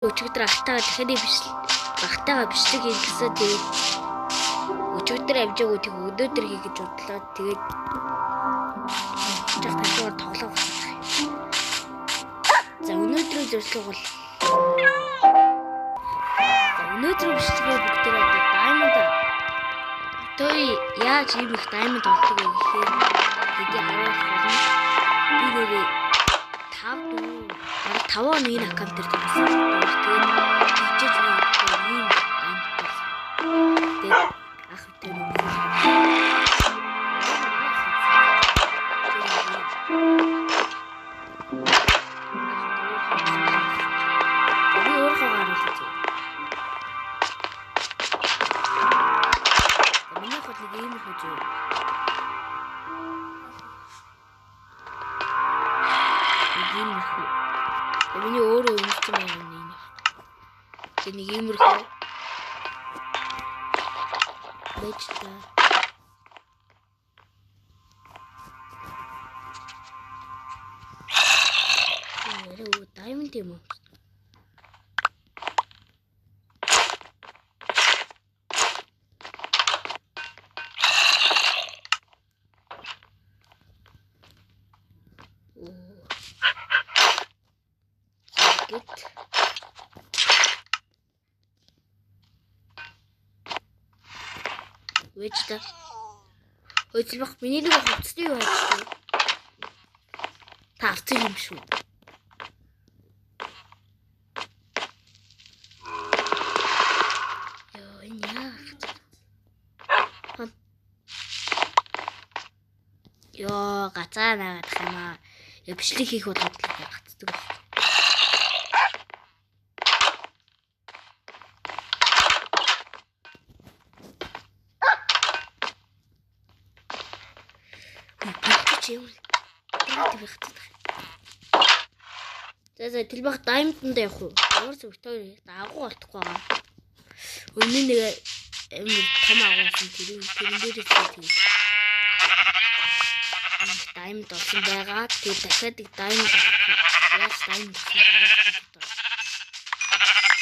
Өчигдөр алтайгаа дахиад бичлэг багтайгаа бичлэг хийлгэсэн. Тэгээд өчигдөр амжаагүй тэг өнөөдөр хий гэж бодлоо. Тэгээд жах ташуугаар тоглох болсон. За өнөөдрийн зорилго бол за өнөөдрийн бичлэгээ бүгдээрээ одоо Diamond той яаж ийм их Diamond олдог вэ гэхээр хэдий харуулах болно. Би нэрээ 5 4 бараг 5 он энэ аккаунт дээр тоглосон. Тэгээд хичээж би ийм Diamond болсон. Тэгээд ах битэр би өөрийнхөө харуулах зөө. Миний хол нэг иймэрхүү зөө. Нэг иймэрхүү. Миний өөрөө өмссөн байгаа юм энэ. Тэгээ нэг иймэрхүү. Байж та. Яруу diamond юм уу? Гэт Вэж та. Хөдөлмөх миний нэг хувцсны юу хайж та авсан юм шүү. Йоо энэ яах. Йоо гацаа нагаадах юм аа. Бичлэг хийх болгоод л гацдаг байх. Юм. За за тэлбэх diamond-д явах уу? Ямар ч үгтэй агуу олдохгүй байгаа. Өмнө нэг амар том агуу болсон тэрэн дээрээс тэгээд diamond олсон байгаа. Тэгээд дахиад нэг diamond олох. Яаж diamond олсон бэ?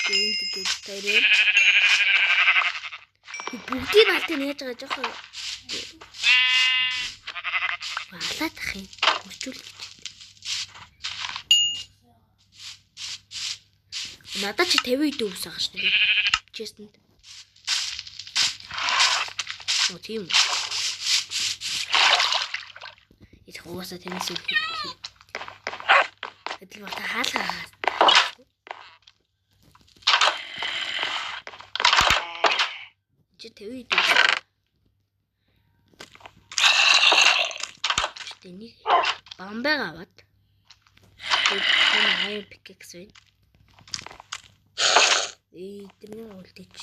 Тэгээд тэгээд тэрээ бүгдийг алт нь яаж байгаа жоохон алаад ах юм. Өрчүүл гэж. Надад чи 50 өвс байгаа шүү дээ. Честэнд. Оо тийм үү. Их угаасаа танаас их. Адил бата хаалгаа. Чи 50 өвс. Энийг бамбайг аваад тэгээд iron pickaxe байна. Эдний үлдээч.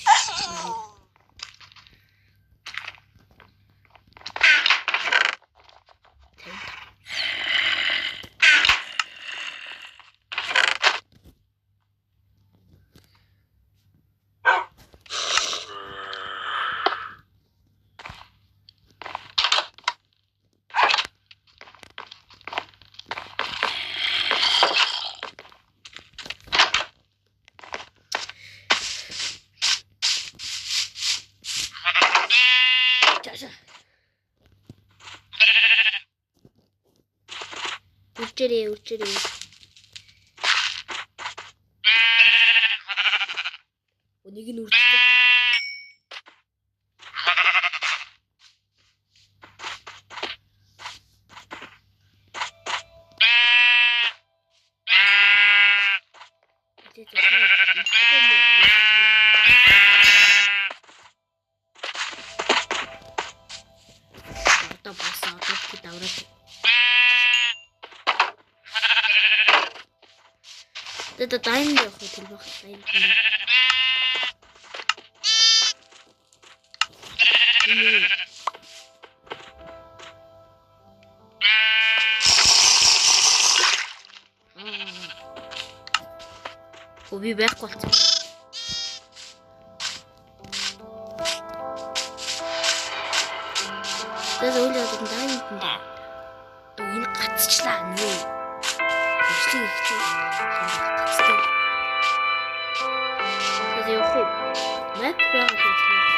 Үрчээрээ үрчээрээ. Нэг нь үрчтэй. Одоо бас одоо бид авраад. Тэгээд diamond явах уу тэр баг diamond. Оо би байхгүй болсон. Тэгээд үйл явдал diamond энэ гацчлаа нэ. Бичлэг их чи гацтай. За явах уу? Map байгаа гэж байна.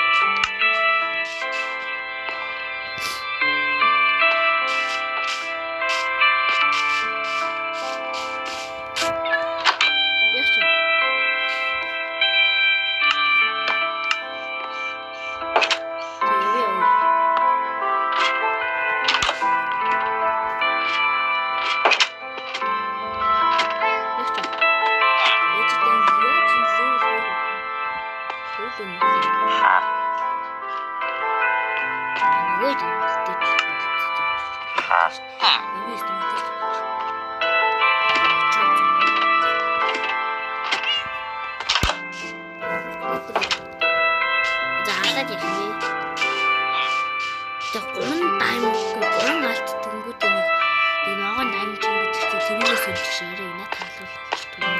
Яг ч. За явъя. Яг ч. Ээжтэй яаж юм level 2. Level нэг. Нөгөө дэмжиж нөгөө дэмжиж. За хадаад явах юм. Тэгээ 3 diamond 3 алт тэнгүүтээ нэг ногоон diamond чинь гэж чинь тэрнээс үлдэх шиг арай над хаалгал болчихдог.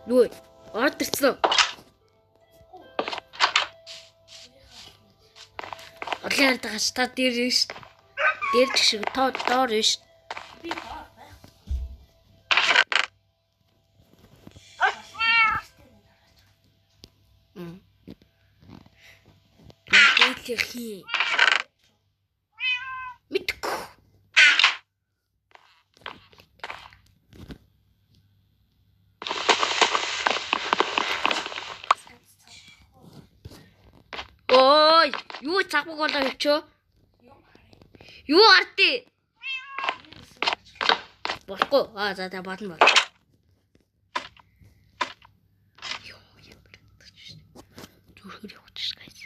Юу орд ирсэн үү? Орлын хард байгаа ш та дээр ш. Дээр ч шиг тоо доор ш. Би доор байх. Дээдлэх хий. Мэдгүй. Ой, юу цагбаг болоо хөвчөө? Юу артыг? Болохгүй. Аа за за болно бол. Йоо, ямар тач. Зүрхэр явах гэж guys.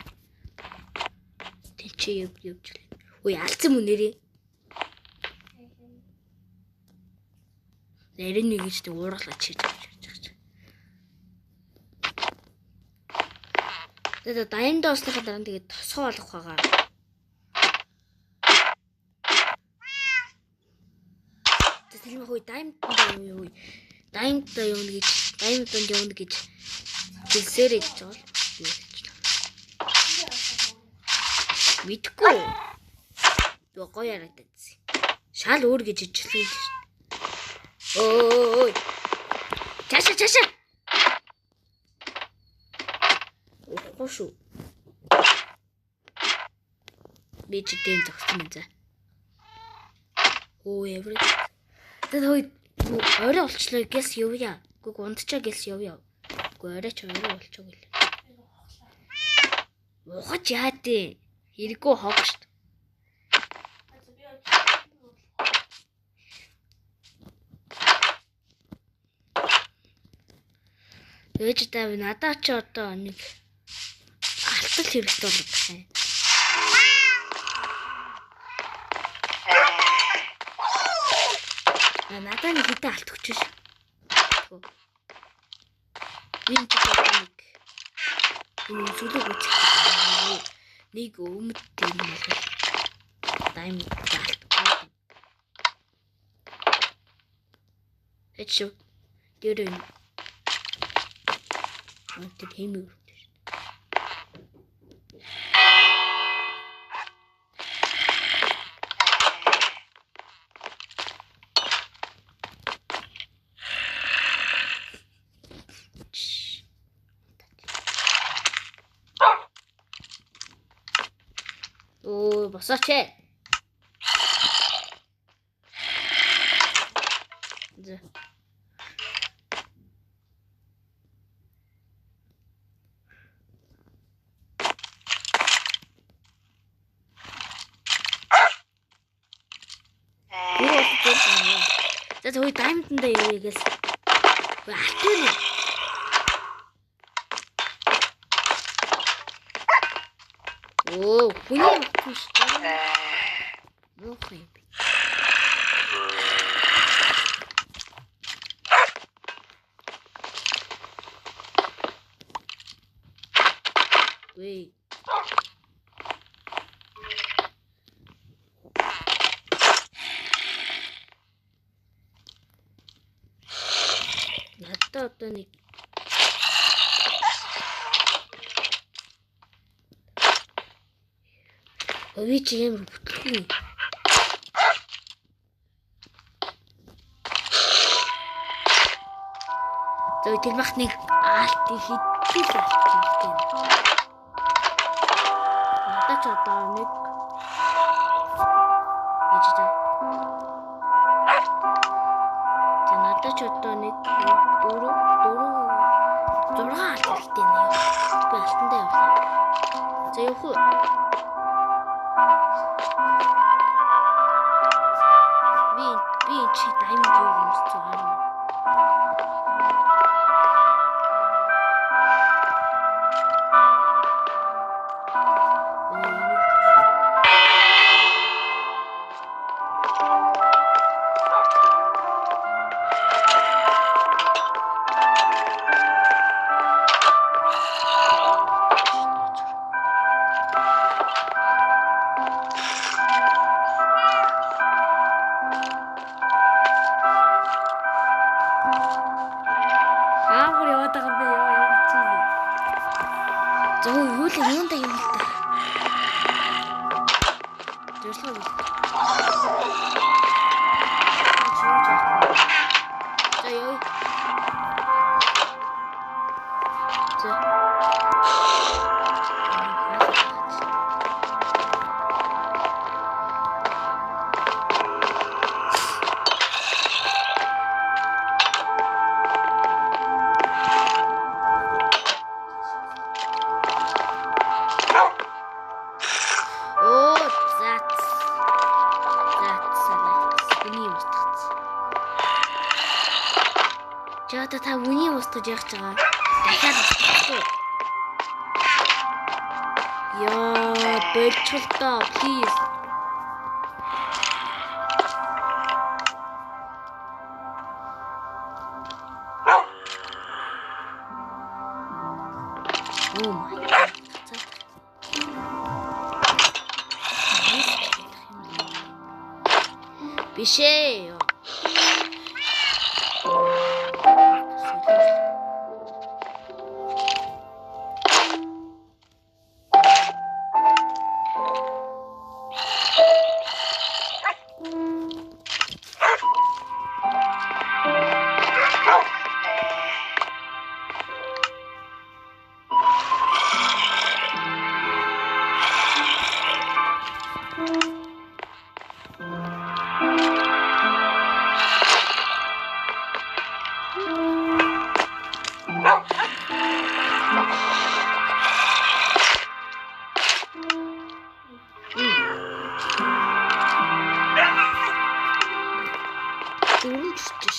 Тэнцээ явж явж лээ. Ой, алдсан мөн нэрээ. Нэрээ нэг гэж тэг уургалаа чиж авч явж байгаа. Тэгээд дайнд оосныхаа дараа тэгээд тосгоо олох байгаа. Тэлмэх үе дайнд юу дайнд явна гэж дайнд явна гэж хэлсээрэй гэж байгаа л юу гэж. Мэдгүй. Юу гоё ярагдсан. Шал өөр гэж ижлээ л шүү. Ой. Цаашаа цаашаа. Уухгүй шүү. Би чи дэм зогссон юм за. Оо эврэ. Тэгээд хөөе орой болчлоо гэс явъя. Үгүй унтчаа гэс явъя. Үгүй орой ч орой болчихоо гэлээ. Ухаж яа дээ. Хэрэггүй хог шүү. Ээж та надаа чи одоо нэг алтал хэрэгтэй болдог юм. Надаа нэг хэдэн алт өгч ш. Би нэг энэ зүйлийг үзэх. Нэг өмд юм бол дайм алт. Эч шүү. Тэр энэ тэр хэмээ өрөвтэй шүү. Оо, босооч ээ. За. 4 болдог юм. За за хөөе diamond-андаа явъя гээс. Хөөе алтгүй нэ. Оо, хүний утас биш. Муухай юм. Үгүй. Надад одоо нэг би чи ямар бүтлгүй. За тэр бах нэг аалт хэдэн л алт хэрэгтэй юм. Надад ч одоо нэг гэж та. За надад ч одоо нэг 4 4 6 алт хэрэгтэй нэ. Би алтандаа явлаа. За явах уу? Би чи diamond юу өмссөн юм. Аагур яваад байгаа юм бэ? Яа яа чи. За юу л юунда юм л та. Зорилгоо бил. За ёо. За. Оо, зац. Зац санаац. Үний устгац. Чи одоо та үний устгаж явах гэж байгаа. Дахиад устгах. Яа, болчихлоо, please. Oh my god. За. Биш ээ. Дөрөв чүчж ш.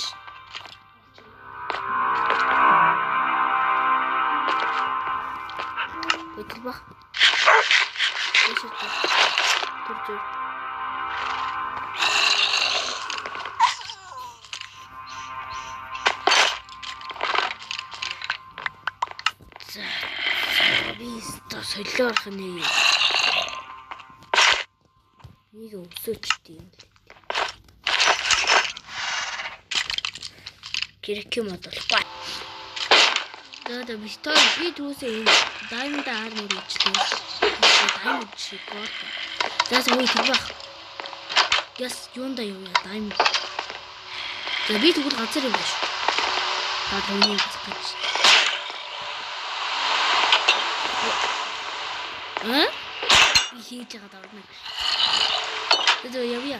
Өтөл бах. Дэшээ. Түр зүр. За. Би өстө солиорох нэ. Нэг өвсөөчтэй юм л. Гэрэх юм болохгүй. За за би тоо би түүсээ энэ diamond armor ичлээ. Diamond шиг gold. За за үгүй тэр бах. Яс юунда юу яа diamond. За би тэгвэл газар юм байна шүү. Та түүний гэж. Аа? Би хийж байгаа давна. За явъя.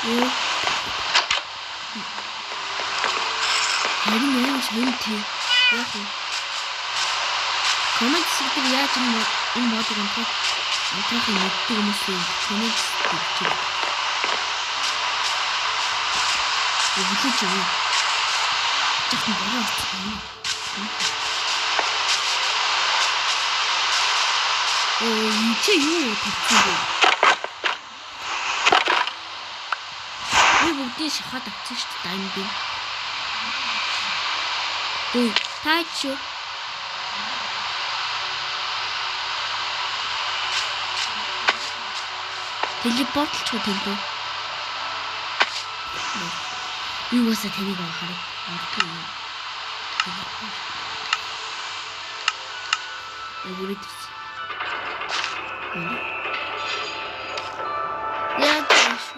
Юу? Харин ямар сонь тий. Яг юм. Comment хэсэг дээр яаж энэ mod ыг унтраахыг мэддэг хүмүүсийн comment хэсэг бичээрэй. Өглөөч юу? Жаахан бороо орсон юм. Оо, чи юу тавьсан бэ? Би бүгдийг шахаад авсан шүү дээ, diamond-ыг. Ой, таач юу? Teleport лчих уу тэлбүү? Би угаасаа тэрийг харъя. Ордог юм. Teleport. Эгүүрээд ирсэн. Яг шүү.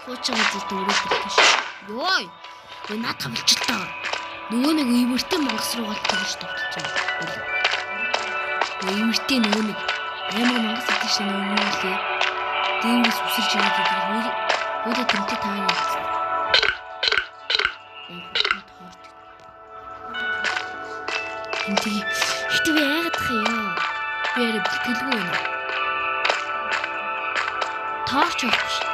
Хуучин газар дөрөв ирлээ шүү. Йой. Өө над тавлчлаа. Нөгөө нэг эвэртэй мангас руугаа тэгж тавлчих юм. Эвэртэй нөгөө нэг амар мангас гэдэг чинь нөгөө юу лээ. Дээрээс үсэрч ирээд байдаг. Өөдөө тэмдэг тааны болсон. Тэмдэг. Гэтэ би айгаад тах юм. Би арай бэлтгэлгүй байна. Таарч явах ш.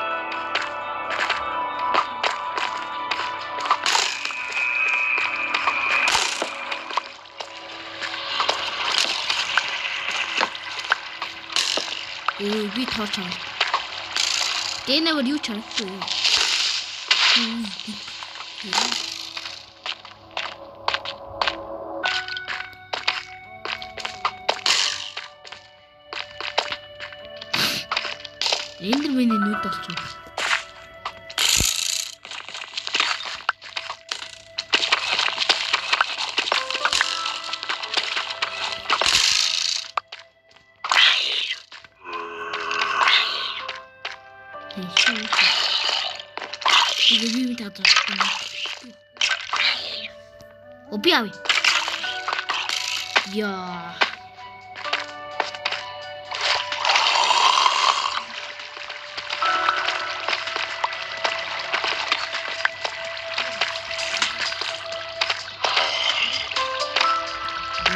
Өө би таарч авал. Дэнэвэр юу ч харагдахгүй юу? Enderman-ийн нүд болчихно. Би би тааж. О би авъя. Яа.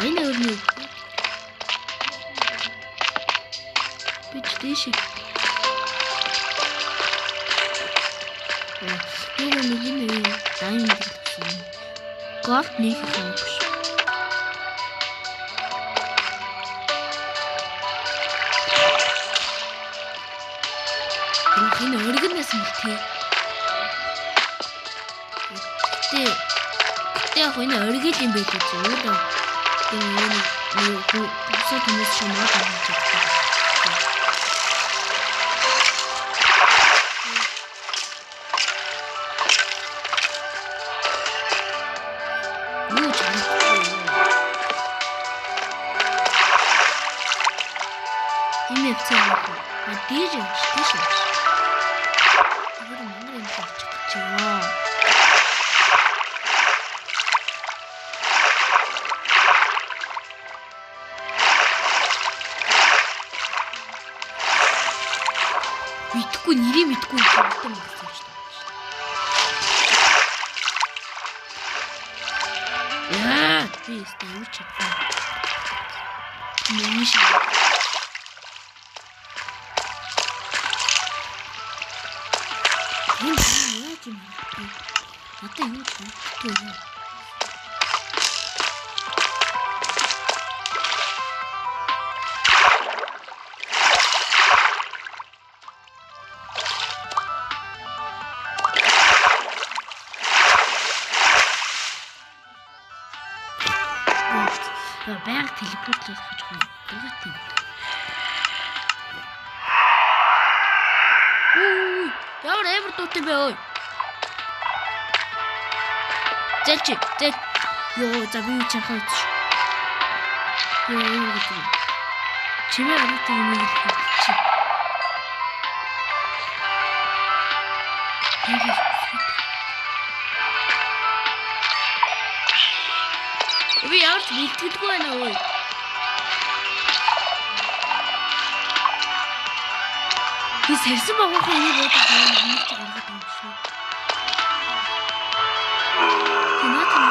Энэ өрний би ч тийш. Юу нэг юм diamond гэсэн. Gold нэг их шүү. Энэ оригноос мэлтээ. Гэтэ яг энэ оригил юм байл үү? Өөрөө энэ нэг бусад хүмүүс ч мод авч чаддаг. Юу ч харагдахгүй юу? Энэ явцаа юм уу? А дийж явж, тийш явж. Тэр мангар юм очих гэж байна. Мэдхгүй нэрийг мэдхгүй юм шиг юм шүү дээ. Яа, би өстой юу ч чадсан. Миний шиг. Энэ яаж юм бэ? Надад юу ч мэдгүй юм. Яа, байнга телепортлох гэж байна. Дургат юм. Үу, ямар амар дуутай бэ ой. Зэлч, зэл. Йоо, за би чахаа үтш. Йоо, юу гэдэг вэ? Чимээ гаргадаг юм л чи. Би ямар ч бэлтгэлгүй байна ой. Би сарьсан багуухан энийг бодож байгаа юм чи гаргаад байгаа юм шүү. Тэ наад юм.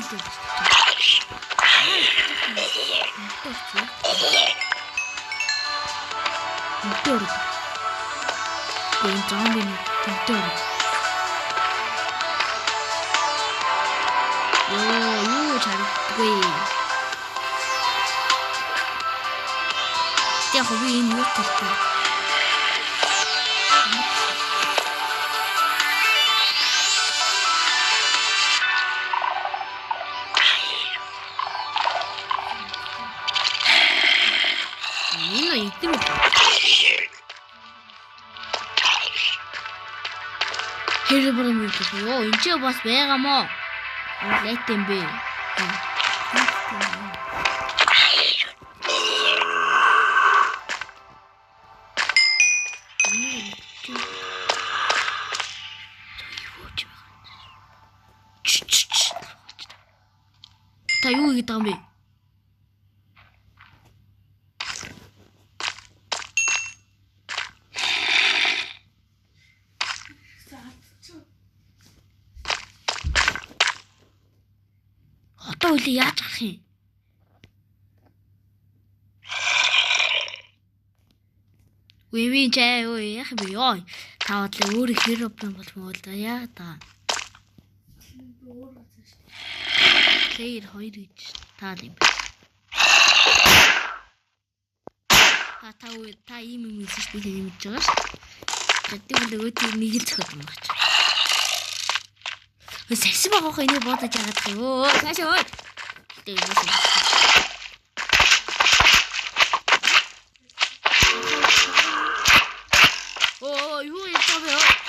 үлээ гэж. Нүдэ орж. Энэ зомби нүдэ орж. Йоо, юу ч харагддаггүй. Яг би энэ юу талтай. Энэ идэм. Хэрэг юм гэж. Йоо, энэ ч бас байгаа мó. Лайт юм бэ. Та юу хийгээд байгаа юм бэ? Одоо үлээ яаж гарах юм? Үгүй чай өө яах юм бэ? Йоо. Та бодлоо өөр хэр болж мөн да яа та. Player 2 гэж таа юм. Та үе та ийм юм хэлсэн шүү дээ юм гэж байгаа шүү. Тэгээд бол өөдөө нэг л зөхөд юм багч. Өө сарсан байгаа хөө энийг бодож яагаад вэ? Өө цаашаа өө. Гэтэ юм уу? Оо юу яаж байгаа вэ?